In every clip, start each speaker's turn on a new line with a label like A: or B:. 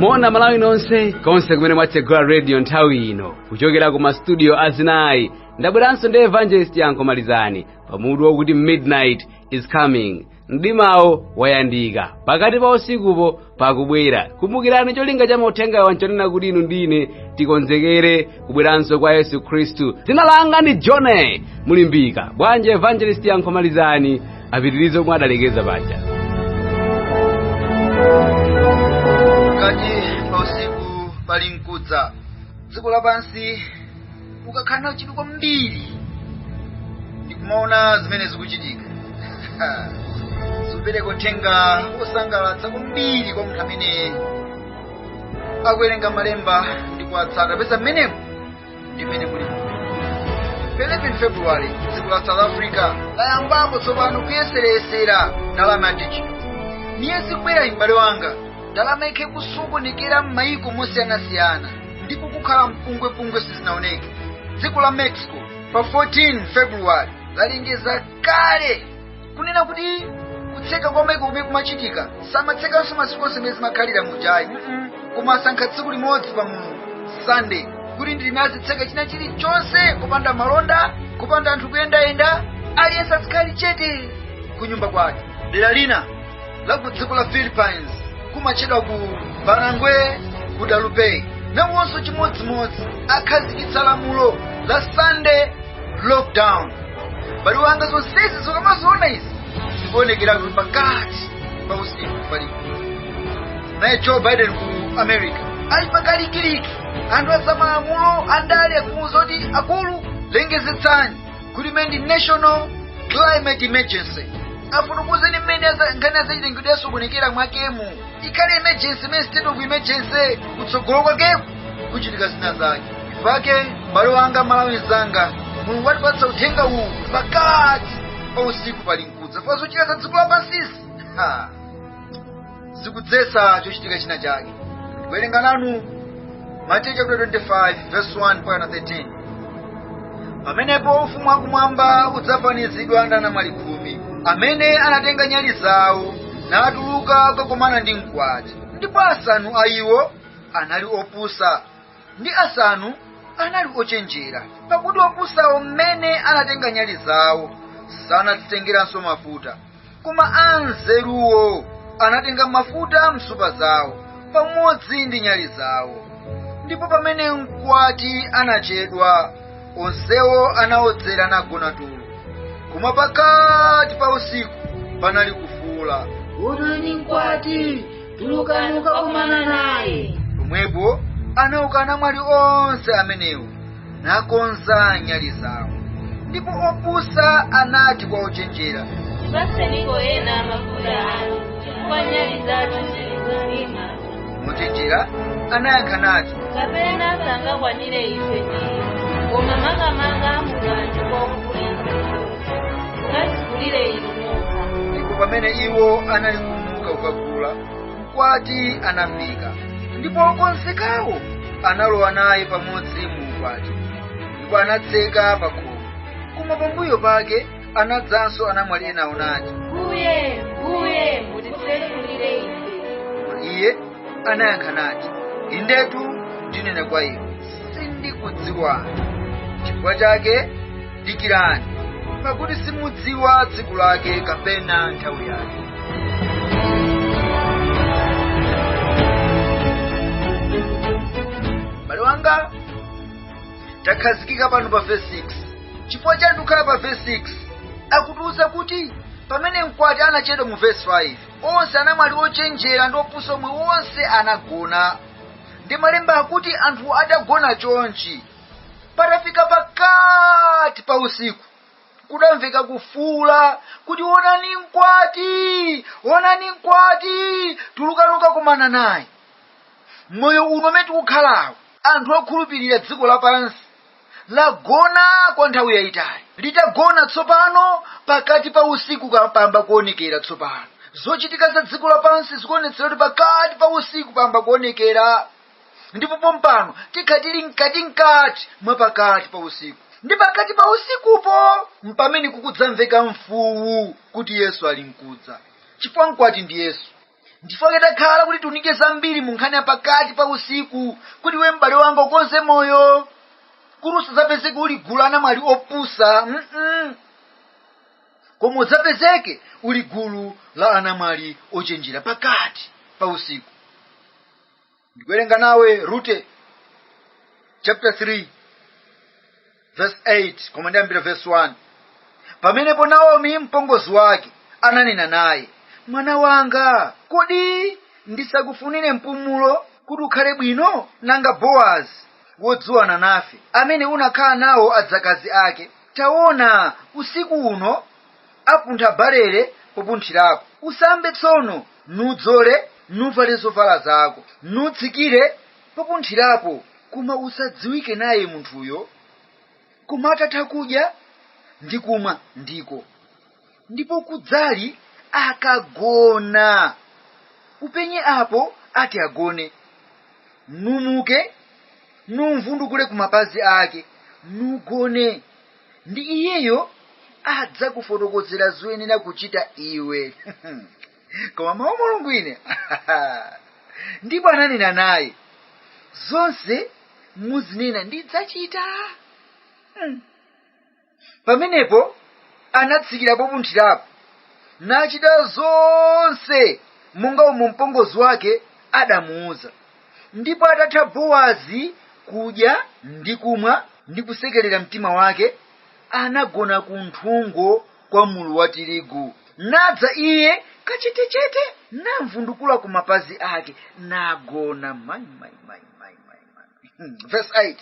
A: Moni Malawi nonse konse kumene mwatsegula radio nthawi ino kuchokera ku mastudio azinayi, ndabweranso ndi Evangelist Yankho Malizani pamutu wakuti "Midnight is Coming", mdimawo wayandika, pakati pa usikupo pakubwera. Kumbukirani, cholinga cha mauthengawa nchonena kuti inu ndine tikonzekere kubweranso kwa Yesu Khristu. Dzina langa ndi John Mulimbika. Bwanji Evangelist Yankho Malizani apitirize omwe adalekeza paja?
B: Pakati pa usiku pali mkudza. Dziko lapansi, ukakhala nawo chidwi kwambiri ndikumaona zimene zikuchitika, zikupereka uthenga wosangalatsa kwambiri kwa munthu amene akuwerenga malemba ndi kuwatsata, pesa mmenemo ndi mmene muli. Pa 11 February, dziko la South Africa layambapo tsopano kuyesereyesera ndalama ya digital. Miyezi ikubwera, m'bale wanga, ndalama ikhe kusokonekera m'mayiko mosiyanasiyana ndipo kukhala mpungwepungwe sizinaoneke. Dziko la Mexico pa 14 February lalengeza kale kunena kuti kutseka kwa maiko kumene kumachitika, samatsekanso masiku onse mmene zimakhalira mujayi, koma asankha tsiku limodzi pa mulungu, Sunday, kuti ndilime azitseka china chilichonse, kupanda malonda, kupanda anthu kuyendayenda, aliyense azikhale chete kunyumba kwake. Dera lina la ku dziko la Philippines, kumatchedwa ku Barangay Guadalupe, nawonso chimodzimodzi akhazikitsa lamulo la Sunday lockdown. M'bale wanga, zonsezi zokamaziona izi, zikuonekera kuti pakati pa usiku pali. Naye Joe Biden ku America ali pakalikiliki. Anthu azamalamulo, andale akumuwuza kuti, "Akulu, lengezetsani kuti imene ndi national climate emergency." Afotokozeni mmene nkhani azachilengedwe yasokonekera mwakemu, ikhale emergency imene state of emergency, kutsogolo kwakeko kuchitika zina zake. Pake m'bale wanga, Malawi mzanga, Mulungu atipatsa uthenga uwu: pakati pa usiku pali mkudza. Fa zochitika za dziko lapansisi zikudzetsa chochitika china chake. Kuwerenga nanu Mateyu chapter 25 verse 1 mpaka 13. Pamenepo ufumu wakumwamba udzafanizidwa ndi anamwali 10 amene anatenga nyali zawo natuluka kukakumana ndi mkwati. Ndipo asanu a iwo anali opusa ndi asanu anali ochenjera. Pakuti opusawo, mmene anatenga nyali zawo, sanadzitengeranso mafuta, koma anzeruwo anatenga mafuta msupa zawo pamodzi ndi nyali zawo. Ndipo pamene mkwati anachedwa, onsewo anawodzera nagona tulo. Koma pakati pa usiku panali kufuula,
C: "Onani mkwati! Tulukani kukakumana naye."
B: Pomwepo anauka anamwali onse amenewo nakonza nyali zawo. Ndipo opusa anati kwa ochenjera,
D: "Tipatseniko ena mafuta anu, chifukwa nyali zathu zili kuzima."
B: Ochenjera anayankha nati,
D: "Kapena sangakwanire ife ndi inu, koma makamaka mukanthu kokugulitsa, mukadzigulire inu nokha."
B: Ndipo pamene iwo anali kumuka kukagula, mkwati anafika, ndipo okonzekawo analowa naye pamodzi mu ukwati, ndipo anatseka pa khomo. Koma pambuyo pake anadzanso anamwali enawo nati,
D: "Mbuye, Mbuye, mutitsekulire ife."
B: Koma iye anayankha nati, "Indetu ndinena kwa inu, sindikudziwani. Chifukwa chake dikirani, pakuti simudziwa tsiku lake kapena nthawi yake." M'bale wanga, takhazikika pano pa verse 6. Chifukwa chani tikukhala pa verse 6? Akutiuza kuti pamene mkwati anachedwa mu verse 5, onse anamwali ochenjera ndi opusa omwe onse anagona. Ndi malemba akuti anthu atagona chonchi, patafika pakati pa usiku, kudamveka kufuula kuti, "Onani mkwati! Onani mkwati! Tulukani kukakumana naye." Moyo uno umene tikukhalawo, anthu okhulupirira, dziko lapansi lagona kwa nthawi yayitali. Litagona, tsopano pakati pa usiku payamba kuonekera. Tsopano zochitika za dziko lapansi zikuonetsera kuti pakati pa usiku payamba kuonekera, ndipo pompano tikha tili mkatikati mwa pakati pa usiku. Ndi pakati pa usikupo mpamene kukudzamveka mfuwu kuti Yesu ali mkudza, chifukwa mkwati ndi Yesu. Ndifake takhala kuti tiunike zambiri mu nkhani ya pakati pa usiku, kuti we m'bale wanga ukonze moyo, kuti usadzapezeke uli gulu anamwali opusa, koma udzapezeke uli gulu la anamwali ochenjera pakati pa usiku. Ndikuwerenga nawe Rute chapter 3 verse 8, koma ndiyambira verse 1. Pamenepo Naomi mpongozi wake ananena naye, mwana wanga, kodi ndisakufunire mpumulo kuti ukhale bwino? Nanga Bowazi wodziwana nafe, amene unakhala nawo adzakazi ake, taona usiku uno apuntha barele popunthirapo. Usambe tsono, nudzole, nuvale zovala zako, nutsikire popunthirapo, koma usadziwike naye munthuyo. Koma atatha kudya ndi kumwa ndiko, ndipo kudzali akagona, upenye apo ati agone, numuke numvundukule ku mapazi ake, nugone, ndi iyeyo adzakufotokozera zoyenera kuchita iwe. Koma mawu Mulungu ine. Ndipo ananena naye, zonse muzinena ndidzachita. Pamenepo anatsikira popunthirapo, nachita zonse monga umo mpongozi wake adamuuza. Ndipo atatha Bowazi kudya ndi kumwa ndi kusekerera mtima wake, anagona ku nthungo kwa mulu wa tirigu. Nadza iye kachetechete, namvundukula ku mapazi ake, nagona. Mai, mai, mai, mai, mai, mai. Verse 8.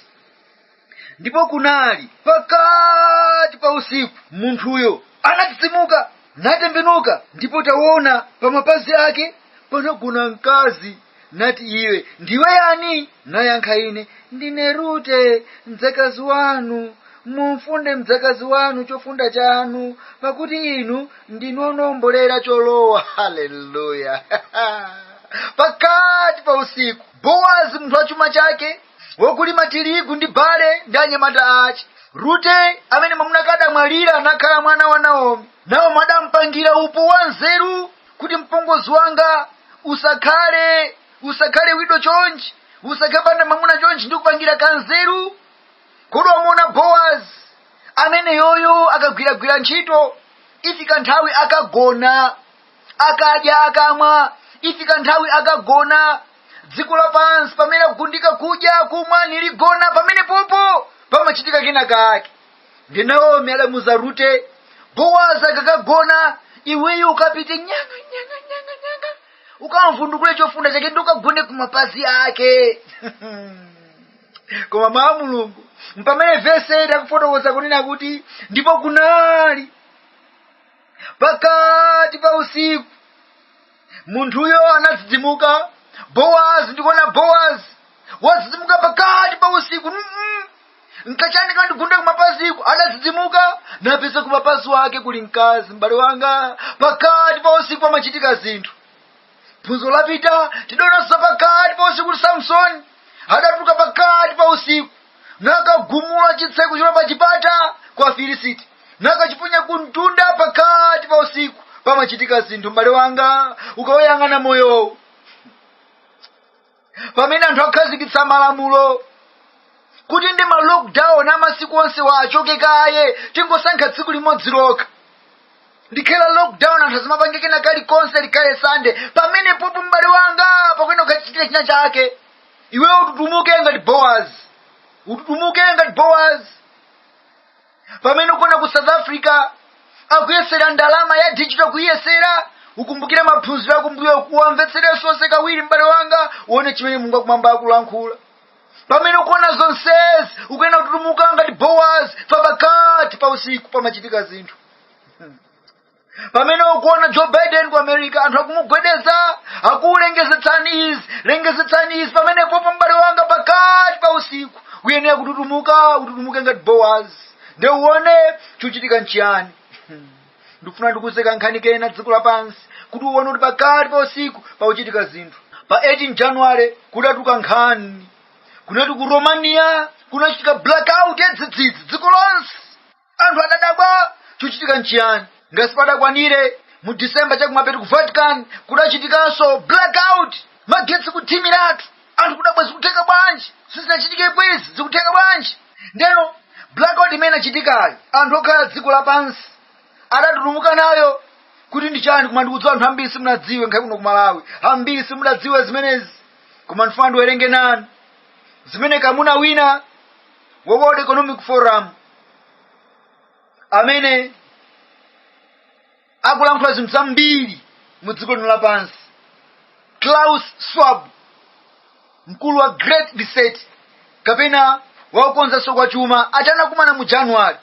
B: Ndipo kunali pakati pa usiku, munthuyo anatsitsimuka natembenuka, ndipo taona pa mapazi ake panagona mkazi. Nati iwe, ndiwe yani? Nayankha ine, ndine Rute mdzakazi wanu. Mumfunde mdzakazi wanu chofunda chanu, pakuti inu ndinu onombolera cholowa. Haleluya. Pakati pa usiku Bowazi, munthu wa chuma chake, wokulima tirigu ndi bale ndi anyamata ache, Rute amene mwamuna kadamwalira anakhala mwana wa Naomi, Naomi adampangira upo wa nzeru kuti mpongozi wanga usakhale widow chonchi, usakhale panda mwamuna chonchi, ndikupangira kanzeru. Kodi wamuona Bowazi amene yoyo akagwiragwira ntchito, ifika nthawi akagona, akadya akamwa, ifika nthawi akagona. Dziko lapansi pamene akugundika kudya kumwa niligona, pamene popo pamachitika kena kake. Ndi Naomi adamuza Rute, Bowazi akakagona, iweyo ukapite nyanga nyanga nyanga nyanga, ukamvundukule chofunda chake ndi ukagone kumapazi ake. Koma mwa Mulungu, mpamene vese itakufotokoza kunena kuti ndipo kunali pakati pa usiku, munthuyo anadzidzimuka. Bowazi, ndikuona Bowazi wadzidzimuka pakati pa usiku. Nkachani kandigunda kumapaziko? Adadzidzimuka napeza kumapazi wake kuli mkazi. M'bale wanga, pakati pa usiku pamachitika zinthu. Phunzo lapita tidonanso pakati pa usiku kuti Samsoni adatuluka pakati pa usiku nakagumula chitseko chola pa chipata kwa Afilisiti nakachiponya kumtunda. Pakati pa usiku pamachitika zinthu. M'bale wanga, ukawayang'ana moyowu, pamene anthu akhazikitsa malamulo kuti ndi ma lockdown amasiku onse wachoke kaye, tingosankha tsiku limodzi lokha likhale lockdown, anthu azimapange kena kalikonse, likhale Sunday, pamene popo m'bale wanga pakwena ukachitika china chake. Iweyo ututumuke ngati Boaz, ututumuke ngati Boaz. Pamene ukuona ku South Africa akuyesera ndalama ya digital kuyesera, ukumbukire maphunziro akumbuyo, kuwamvetserenso onse kawiri, m'bale wanga, uone chimene Mulungu akumwamba akulankhula. Pamene ukuona zonsezi, ukuyenda kututumuka ngati Boaz, pakati pa usiku pamachitika zinthu. Pamene ukuona Joe Biden ku America anthu akumugwedeza, akulengezetsani izi, lengezetsani izi, pamene popo m'bale wanga pakati pa usiku uyenera kututumuka, ututumuke ngati Boaz nde uone chikuchitika nchiyani. Ndikufuna ndikuuzeka nkhani kena dziko lapansi kuti uone kuti pakati pa usiku pakuchitika zinthu. Pa 18 January kudatuka nkhani kunati ku Romania kunachitika blackout yadzidzidzi dziko lonse. Anthu adadabwa, chikuchitika nchiyani? Ngati padakwanire Mu December chakumapeto ku Vatican kudachitikanso blackout, magetsi kuthimiratu. Anthu kudabwa, zikutheka bwanji? Sizinachitike bwezi, zikutheka bwanji? Ndeno blackout imene achitikayo, anthu okhala dziko lapansi adatulumuka nayo kuti ndi chani. Koma ndikudziwa anthu ambiri simunadziwe, ngakhale kuno ku Malawi ambiri simunadziwe zimenezi. Koma ndifuna ndiwerenge nanu zimene kamuna wina wa World Economic Forum amene akulankhula zinthu zambiri mu dziko lino lapansi, Klaus Schwab, mkulu wa Great Reset kapena wakukonzanso kwa chuma, atanakumana mu January,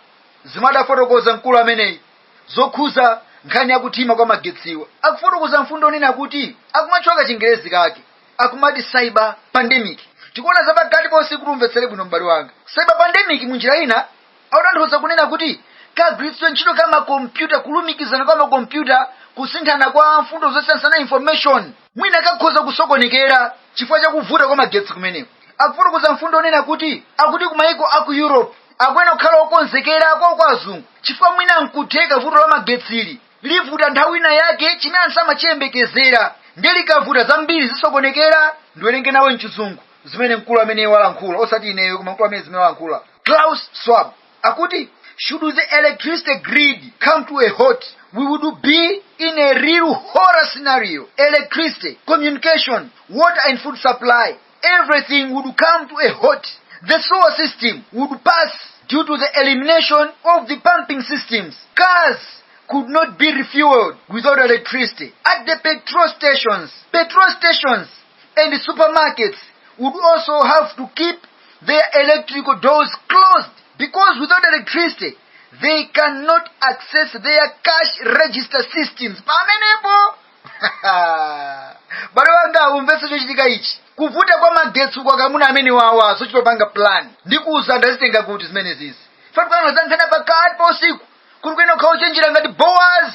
B: zimene adafotokoza mkulu ameneyi zokhuza nkhani yakuthima kwa magetsiwa. Akufotokoza mfundo nena kuti, akumatchula chingerezi kake, akumati cyber pandemic. Tikuona zapakati ponse kuti umvetsere bwino, m'bale wanga. Cyber pandemic munjira ina akutanthauza kunena kuti kagwiritsidwe ntchito ka makompyuta, kulumikizana kwa makompyuta, kusinthana kwa mfundo zosiyanasiyana, information, mwina kakhoza kusokonekera chifukwa chakuvuta kwa magetsi kumeneko. Akufotokoza mfundo onena kuti, akuti kumayiko aku Europe akuyenera kukhala okonzekera kwawo kwa azungu, chifukwa mwina nkutheka vuto la magetsili livuta nthawi ina yake chimene anthu samachiyembekezera, ndiye likavuta zambiri zisokonekera. Ndiwerenge nawe mchizungu zimene mkulu amene walankhula, osati ineyo, koma mkulu amene zimene walankhula Klaus Schwab. Akuti, "Should the electricity grid come to a halt, we would be in a real horror scenario. Electricity, communication, water and food supply, everything would come to a halt. The sewer system would pass due to the elimination of the pumping systems. Cars could not be refueled without electricity. At the petrol stations and supermarkets would also have to keep their electrical doors closed because without electricity they cannot access their cash register systems." Pamenepo, bale wanga, umvetse chochitika ichi. Kuvuta kwa magetsi kwa kamuna amene wawa sochitopanga plan ndikuuza ndazitenga kuti zimene zizi fatukana zankhana pakati pa usiku kuti kuyena kukhala uchenjera ngati Boaz,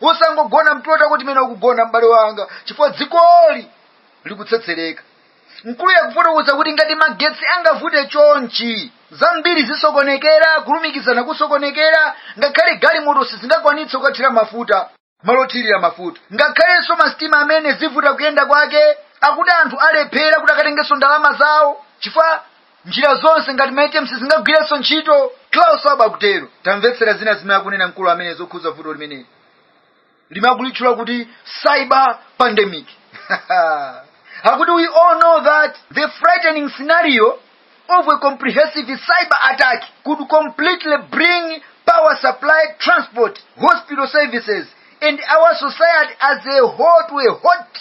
B: usangogona mtota kuti mene ukugona, m'bale wanga, chifukwa dzikoli likutsetsereka. Mkulu yakufotokoza kuti ngati magetsi angavute chonchi, zambiri zisokonekera, kulumikizana kusokonekera, ngakhale galimoto sizingakwanitse kukathira mafuta malo othirira mafuta, ngakhalenso masitima amene zivuta kuyenda kwake. Akuti anthu alephera kuti akatengenso ndalama zawo chifukwa njira zonse ngati ma ATM sizingagwirenso ntchito. Klaus Schwab akutero. Tamvetsera zina zimene akunena mkulu amene zokhuza vuto limeneli limakulitchula kuti cyber pandemic. Akuti, "We all know that the frightening scenario of a comprehensive cyber attack could completely bring power supply, transport, hospital services and our society as a whole to a halt."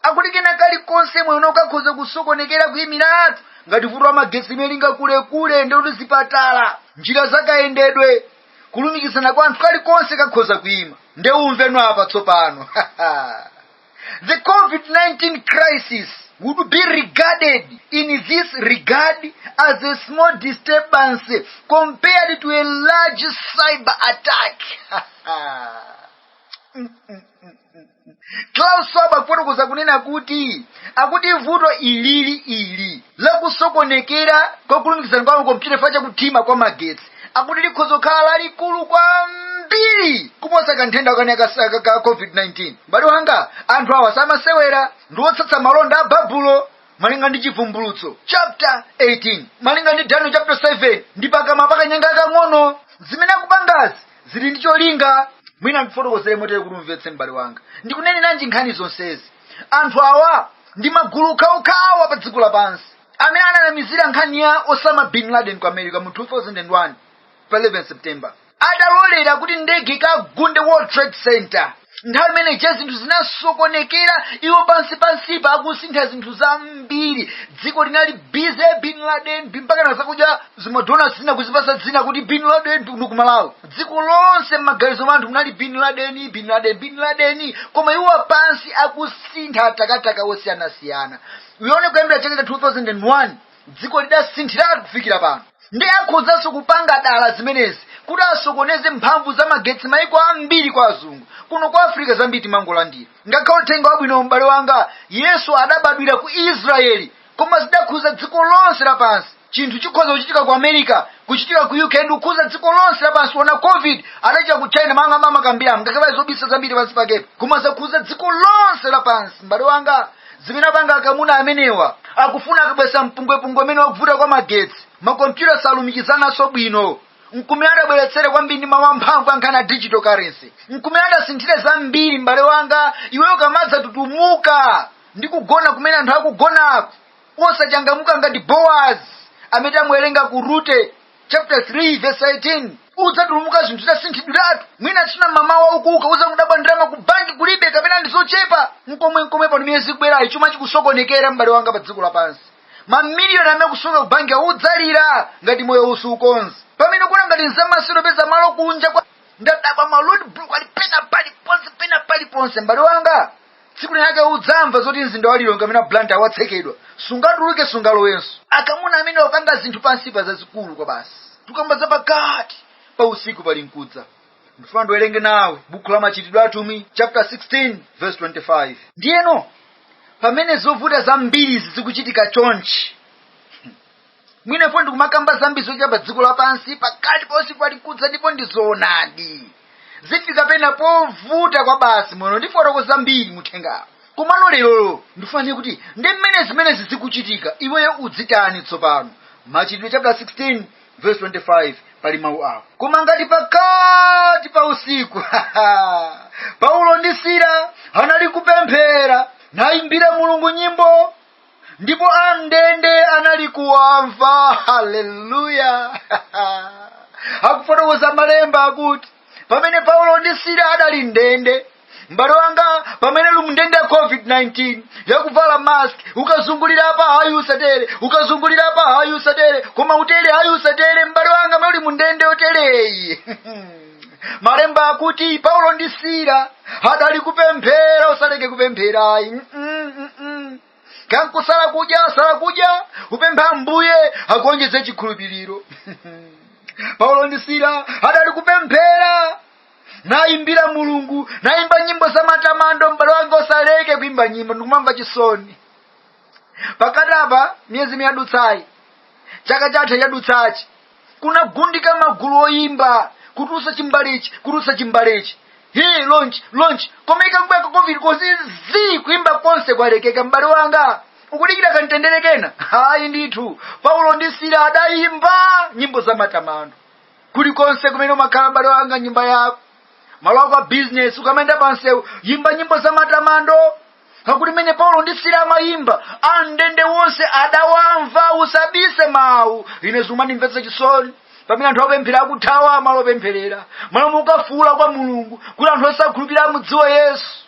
B: Akuti kena kalikonse mwene ukakhoza kusokonekera, kuyimiratu ngati vuto la magetsi imene lingakulekule, ndikuti zipatala, njira zakayendedwe, kulumikizana kwa anthu, kalikonse kakhoza kuyima. Ndeumveno apa tsopano. "The COVID-19 crisis would be regarded in this regard as a small disturbance compared to a large cyber attack." Klaus Schwab akufotokoza kunena kuti, akuti vuto ilili ili lakusokonekera kwakulumikizana kwa makompyuta chifukwa chakuthima kwa magetsi, akuti likhoza kukhala lalikulu kwambiri kuposa kanthenda kane ka COVID-19. M'bale wanga, anthu awa samasewera, ndi otsatsa malonda a Babulo malinga ndi Chivumbulutso chapter 18, malinga ndi Daniel chapter 7, ndi pakamwa pakanyanga kang'ono. Zimene akupangazi zili ndi cholinga. Mwina ndifotokozere motere kuti umvetse, m'bale wanga. Ndikunenenanji nkhani zonsezi? Anthu awa ndi magulu okhaokhawa pa dziko lapansi amene ananamizira nkhani ya Osama bin Laden ku America mu 2001 pa 11 September, adalolera kuti ndege ikagunde World Trade Center. Nthawi imene ija zinthu zinasokonekera, iwo pansi pansipa akusintha zinthu zambiri. Dziko linali busy bin Laden, mpaka na zakudya zimadonats zina kuzipasa dzina kuti bin Laden. Kuno ku Malawi, dziko lonse m'maganizo mwa anthu munali bin Laden, bin Laden, bin Laden, koma iwo pansi akusintha takataka osiyanasiyana. Uyione kuyambira chaka cha 2001 dziko lidasinthiratu kufikira pano. Ndi akhozanso kupanga dala zimenezi kuti asokoneze mphamvu za magetsi maiko ambiri kwa azungu. Kuno ku Africa zambiri timangolandira. Ngakhale uthenga wabwino, m'bale wanga, Yesu adabadwira ku Israeli, koma zidakhuza dziko lonse lapansi. Chinthu chikhoza kuchitika ku America, kuchitika ku UK, ndi kukhuza dziko lonse lapansi. Ona COVID adachita ku China, manga mama kambiramo ngakhale zobisa zambiri pansi pakepo, koma zakhuza dziko lonse lapansi. M'bale wanga, zimene apanga akamuna amenewa, akufuna akabwesa mpungwepungwe amene wakuvuta kwa magetsi, makompyuta salumikizananso bwino, nkumene adabweretsere kwambiri ndi mawu amphamvu ankhani a digital currency, nkumene adasinthire zambiri. M'bale wanga, iweyo kamadza tutumuka ndi kugona kumene anthu akugonako, osachangamuka ngati Boaz amene tamuwerenga ku Rute chapter 3 verse 18, udzatulumuka zinthu zasinthidwiratu. Mwina tsina mamawa ukuuka uzamudabwa ndalama ku banki kulibe kapena ndi zochepa. Nkomwe nkomwe pano miyezi ikubwerayi chuma chikusokonekera, m'bale wanga, pa dziko lapansi. Mamiliyoni amene akusunga ku banki audzalira ngati moyo usukonza pamene kuona ngati nzamasero peza malo kunja kwa ndadabwa ma road block ali pena paliponse, pena paliponse. M'bale wanga, tsiku linake udzamva zoti mzinda wa Lilongwe amene Blantyre watsekedwa, sungatuluke, sungalowenso. Akamuna amene wapanga zinthu pansi pa zazikulu kwa basi. Tukamba za pakati pa usiku pali mkudza. Ndifuna ndiwerenge nawe buku la Machitidwe Atumwi chapter 16 verse 25. Ndiyeno pamene zovuta zambiri zikuchitika chonchi, mwina fo ndikumakamba zambiri zochitika pa dziko lapansi pakati pa usiku pali mkudza, ndipo ndizoonadi zifika pena povuta kwa basi mono. Ndifotokoza zambiri muthengawo, komano lero ndifanire kuti ndi mmene zimenezi zikuchitika, iweyo udzitani tsopano? Machitidwe chapter 16 verse 25 pali mawu awo: "Koma ngati pakati pa usiku Paulo ndi Sila anali kupemphera nayimbira Mulungu nyimbo, ndipo amndende anali kuwamva." Haleluya! Akufotokoza malemba akuti pamene Paulo ndi Sila adali ndende, m'bale wanga, pamene uli mndende ya COVID-19 yakuvala mask, ukazungulira apa hayi usatere, ukazungulira apa hayi usatere, koma utere hayi usatere, m'bale wanga, mene uli mundende yotereyi, malemba akuti Paulo ndi Sila adali kupemphera. Usaleke kupempherayi. Kankusala kudya, sala kudya, upempha Mbuye akuonjeze chikhulupiriro. Paulo ndi Sila adali kupemphera nayimbira Mulungu, nayimba nyimbo za matamando. M'bale wanga, usaleke kuimba nyimbo. Ndikumamva chisoni pakati apa, miyezi miyadutsayi, chaka chatha chadutsachi, kunagundika magulu oyimba kutulutsa chimbalechi, kutulutsa chimbalechi, he launch, launch, koma ikangobwera COVID kozi zi kuimba konse kwalekeka. M'bale wanga, ukudikira kamtendere kena? Hayi ndithu. Paulo ndi Sila adayimba nyimbo za matamando. Kulikonse kumene umakhala, m'bale wanga, nyumba yako, malo ako a business, ukamayenda pansewu, yimba nyimbo za matamando, pakuti mmene Paulo ndi Sila amayimba, amndende wonse adawamva. Usabise mawu. Ine zimandimvetsa chisoni pamene anthu akupemphera akuthawa malo opempherera, malo mukafuula kwa Mulungu kuti anthu osakhulupirira amudziwe Yesu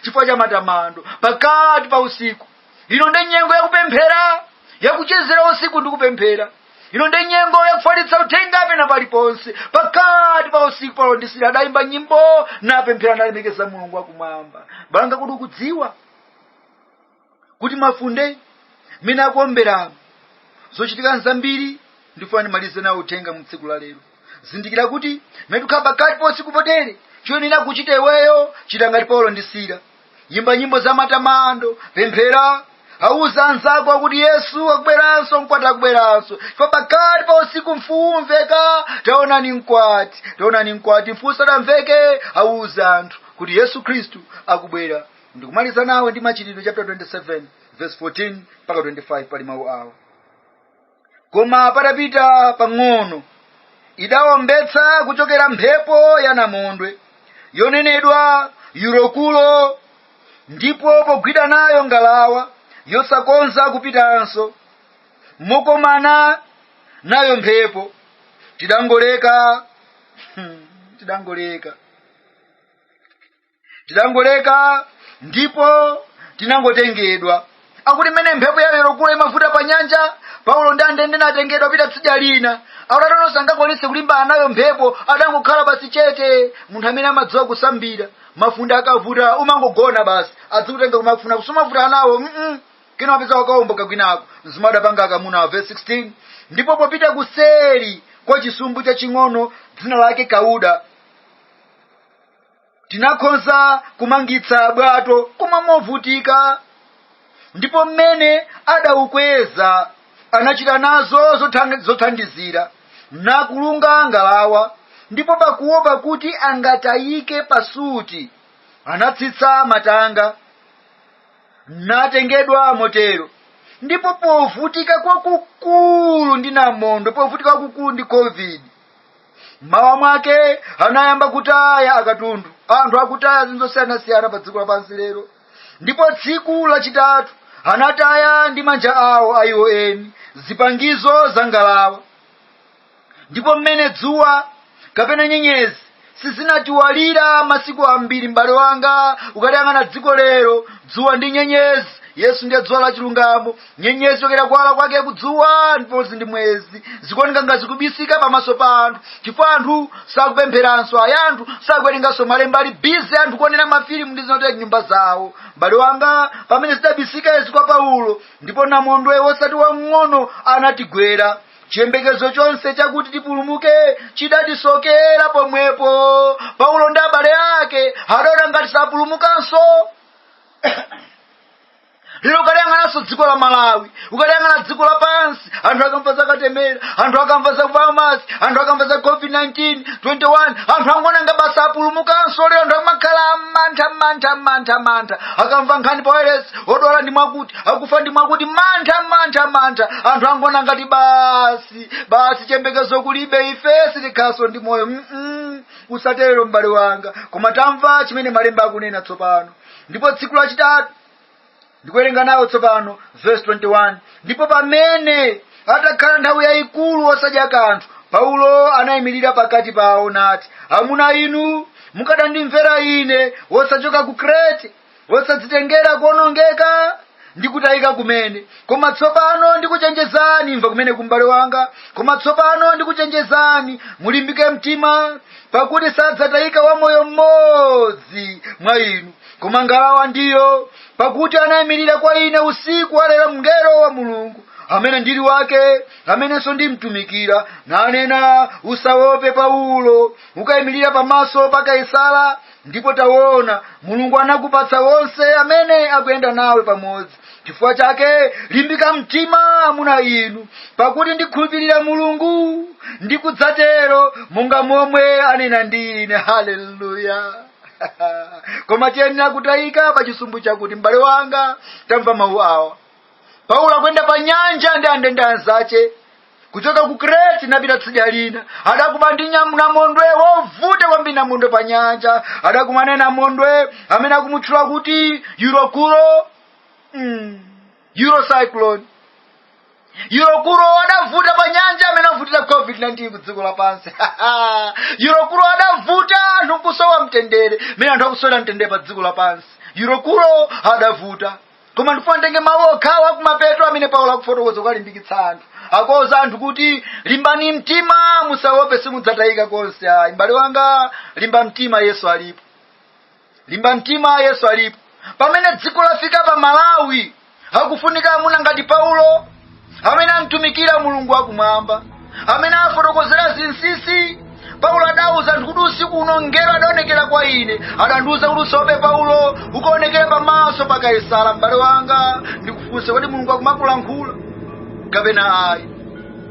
B: chifukwa cha matamando pakati pa usiku. Ino ndi nyengo yakupemphera, yakuchezera usiku ndi kupemphera. Ino ndi nyengo yakufalitsa uthenga pena paliponse. Pakati pa usiku Paulo ndi Sila adayimba nyimbo, napemphera, nalemekeza Mulungu wakumwamba. Banga kuti ukudziwa kuti mafunde mene akuombera, zochitika nzambiri. Ndifuna ndimalize nawo uthenga mu tsiku la lero. Zindikira kuti mmene tikukhala pakati pa usiku potere, choyenera kuchita iweyo, chita ngati Paulo ndi Sila. Yimba nyimbo za matamando, pemphera, auza anzako akuti Yesu akubweranso, mkwati akubweranso. Chifukwa pakati pa usiku mfuwu umveka, "Taonani mkwati, taonani mkwati." Mfuwu sadamveke, auza anthu kuti Yesu Khristu akubwera. Ndikumaliza nawe ndi Machitidwe chapter 27 verse 14 mpaka 25. Pali mawu awa: "Koma patapita pang'ono idawombetsa kuchokera mphepo ya namondwe yonenedwa Yurokulo, ndipo pogwida nayo ngalawa yosakonza kupitanso mokomana nayo mphepo, tidangoleka ndipo tinangotengedwa." Akuti mmene mphepo ya Yurokulo imavuta pa nyanja, Paulo ndi andende natengedwa pita tsidya lina. Akuti atononse angakwanise kulimbana nayo mphepo, adangokhala basi chete. Munthu amene amadziwa kusambira, mafunde akavuta umangogona basi, adzikutenga kumafuna kusumavuta nawo. Kena wapeza wakaomboka kwinako. Mzimu adapanga akamuna. Verse 16: "Ndipo popita kuseri kwa chisumbu chaching'ono dzina lake Kauda, tinakhonza kumangitsa bwato, koma movutika. Ndipo mmene adaukweza Anachita nazo zothandizira nakulunga ngalawa, ndipo pakuopa kuti angatayike pasuti, anatsitsa matanga, natengedwa motero. Ndipo povutika kwakukulu ndi namondwe, povutika kwakukulu ndi COVID, mmawa mwake anayamba kutaya akatundu. Anthu akutaya zinthu zosiyanasiyana pa dziko lapansi lero. Ndipo tsiku lachitatu anataya ndi manja awo aiwo eni zipangizo za ngalawa. Ndipo mmene dzuwa kapena nyenyezi sizinatiwalira masiku ambiri. M'bale wanga, ukatiyang'ana dziko lero, dzuwa ndi nyenyezi, Yesu ndiye dzuwa la chilungamo, nyenyezi chokera kuwala kwake kudzuwa ndiponso ndi mwezi zikuoneka ngati zikubisika pamaso pa anthu, chifukwa anthu sakupempheranso, ayi, anthu sakuwerenganso malemba, ali busy anthu kuonera mafilimu ndi zinotere nyumba zawo. M'bale wanga, pamene zidabisika izi kwa Paulo, ndipo namondwe wosati wang'ono anatigwera, chiyembekezo chonse chakuti tipulumuke chidatisokera pomwepo. Paulo ndi abale ake adaona ngati sapulumukanso. Lero ukaliyang'ananso dziko la Malawi, ukaliyang'ana dziko lapansi, anthu akamva za katemera, anthu akamva za virus, anthu akamva za COVID-19 21, anthu angoona nga basi apulumukanso. Lero anthu amakhala mantha, mantha, mantha, mantha. Akamva nkhani pa wireless, odwala ndi mwakuti, akufa ndi mwakuti, mantha, mantha, mantha. Anthu angoona ngati basi, basi, chiyembekezo kulibe, ife sitikhaso ndi moyo. Usatero m'bale wanga, koma tamva chimene malemba akunena tsopano. Ndipo tsiku lachitatu, ndikuwerenga nawo tsopano verse 21: ndipo pamene atakhala nthawi yayikulu osadya kanthu, Paulo anayimirira pakati pawo nati, "Amuna inu, mukadandimvera ine wosachoka ku Krete, wosadzitengera kuonongeka ndi kutayika kumene. Koma tsopano ndikuchenjezani." Imva kumene kumbale wanga. "Koma tsopano ndikuchenjezani, mulimbike mtima, pakuti sadzatayika wamoyo mmodzi mwa inu, koma ngalawa ndiyo. Pakuti anayimirira kwa ine usiku walero mngelo wa Mulungu, amene ndili wake, amenenso ndimtumikira, nanena, 'Usaope Paulo, ukayimirira pamaso pa Kaisara, ndipo taona, Mulungu anakupatsa onse amene akuyenda nawe pamodzi. Chifukwa chake limbika mtima, amuna inu, pakuti ndikhulupirira Mulungu ndikudzatero monga momwe anena ndi ine.'" Haleluya! Koma tiyenera kutayika pa chisumbu chakuti, m'bale wanga, tamva mawu awa. Paulo akuyenda pa nyanja ndi andende anzache kuchoka ku Krete napita tsidya lina. Adakumana ndi namondwe wovuta kwambiri, namondwe pa nyanja. Adakumana namondwe amene akumutchula kuti Eurokuro, Eurocyclone. Eurokuro adavuta pa nyanja, amene avutira COVID-19 ku dziko lapansi. Eurokuro adavuta, anthu kusowa mtendere, mene anthu akusowera mtendere pa dziko lapansi. Eurokuro adavuta. Koma ndifuna nditenge mawu okhawa kumapeto amene Paulo akufotokoza kukalimbikitsa anthu, akuwuza anthu kuti, "Limbani mtima, musaope, simudzatayika konse." Ayi, m'bale wanga, limba mtima, Yesu alipo. Limba mtima, Yesu alipo. Pamene dziko lafika pa Malawi, akufunika amuna ngati Paulo, amene amtumikira Mulungu wakumwamba, amene afotokozera zinsinsi. Paulo adauza anthu kuti, "Usiku uno mngelo adaonekera kwa ine, adandiuza kuti, 'Usaope Paulo, ukaonekera pamaso pa Kaisara.'" M'bale wanga, ndikufunse, kodi Mulungu akumakulankhula kapena ayi?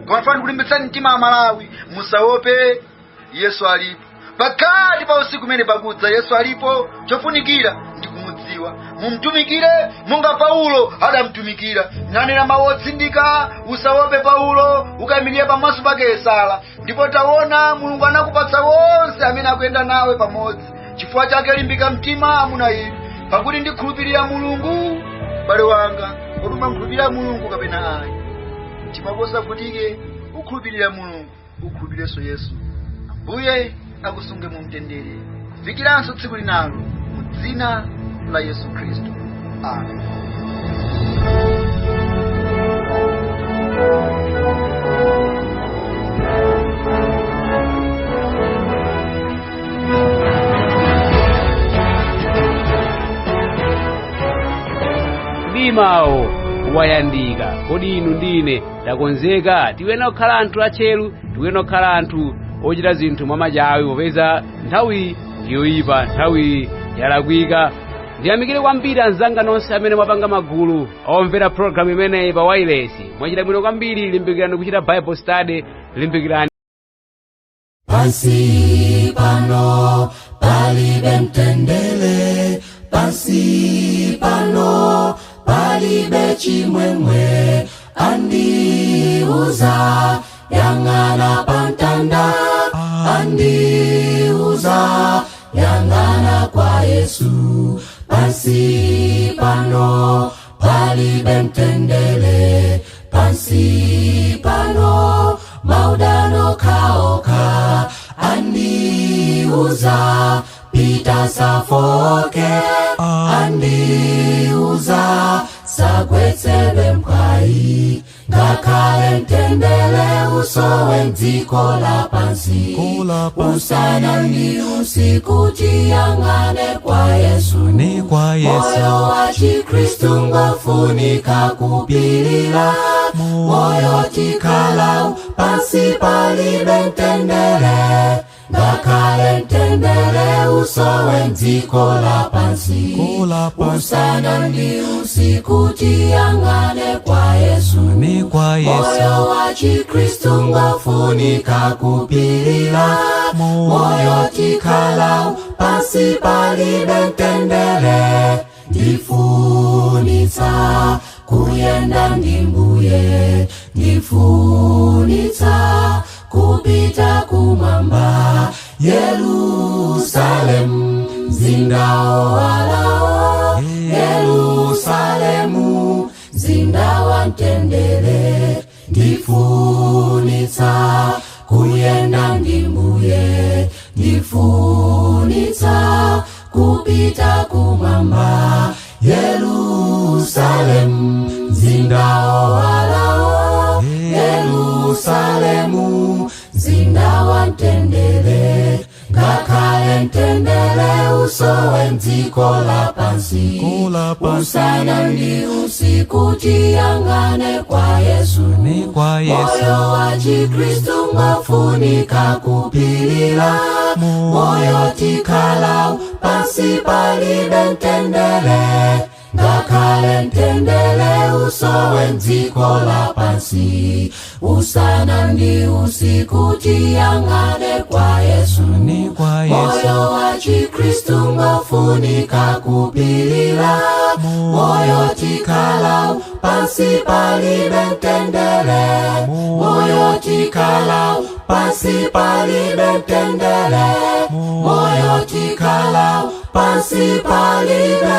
B: Koma fani kulimbitsani mtima Amalawi, musaope, Yesu alipo. Pakati pa usiku umene pakudza, Yesu alipo. Chofunikira ndi kumudziwa, mumtumikire monga Paulo adamtumikira, nanena mawu otsindika, "Usaope Paulo, ukayimirira pamaso pa Kaisara, ndipo taona, Mulungu anakupatsa wonse amene akuyenda nawe pamodzi. Chifukwa chake limbika mtima, amuna inu, pakuti ndikhulupirira Mulungu." M'bale wanga, kodi umakhulupirira Mulungu kapena ayi? Mtima wako usavutike, ukhulupirira Mulungu, ukhulupirenso Yesu. Ambuye akusunge mu mtendere kufikiranso tsiku linalo, mu dzina la Yesu Khristu, amen.
A: Mdimawo wayandika. Kodi inu ndine takonzeka? Tiyenera kukhala anthu atcheru, tiyenera kukhala anthu ochita zinthu mwamachawi, popeza nthawi ndiyoyipa, nthawi yalakwika. Ndiyamikire kwambiri anzanga nonse amene mwapanga magulu omvera programu imeneyi pa wireless. Mwachita bwino kwambiri. Limbikirani kuchita Bible study, limbikirani.
E: Pansi pano palibe mtendere, pansi pano palibe chimwemwe. Andiuza yang'ana pamtanda, andiuza yang'ana kwa Yesu. Pansi pano palibe mtendere, pansi pano maudano kaoka. Andiuza pita safoke, andiuza sagwetsebe mphwayi. Ngakhale mtendere usowe mdziko lapansi, usana ndi usiku tiyang'ane kwa Yesu.
F: Kwa Yesu.
E: Moyo wa Chikristu ngofunika kupilira, moyo tikhala pansi palibe mtendere. Ngakhale mtendere usowe mdziko lapansi, usana ndi usiku tiyang'ane kwa Yesu.
F: Kwa Yesu.
E: Moyo wa Chikristu ngofunika kupilira, moyo tikhala pansi palibe mtendere. Ndifunitsa kuyenda ndi Mbuye, ndifunitsa kupita kumwamba. Yerusalemu mzinda owalawo, Yerusalemu mzinda wa mtendere. Ndifunitsa kuyenda ndi Mbuye, ndifunitsa kupita kumwamba. Yerusalemu mzinda owalawo, Yerusalemu mzinda wa mtendere. Ngakhale mtendere usowe mdziko lapansi, usana ndi usiku tiyang'ane kwa Yesu.
F: Kwa Yesu.
E: Moyo wa Chikristu ngofunika kupilira, moyo tikhala pansi palibe mtendere. Ngakhale mtendere usowe mdziko lapansi, usana ndi usiku tiyang'ane kwa Yesu.
F: Kwa Yesu.
E: Moyo wa Chikristu ngofunika kupilira, moyo tikhala pansi palibe mtendere. Moyo tikhala pansi palibe mtendere, moyo tikhala pansi palibe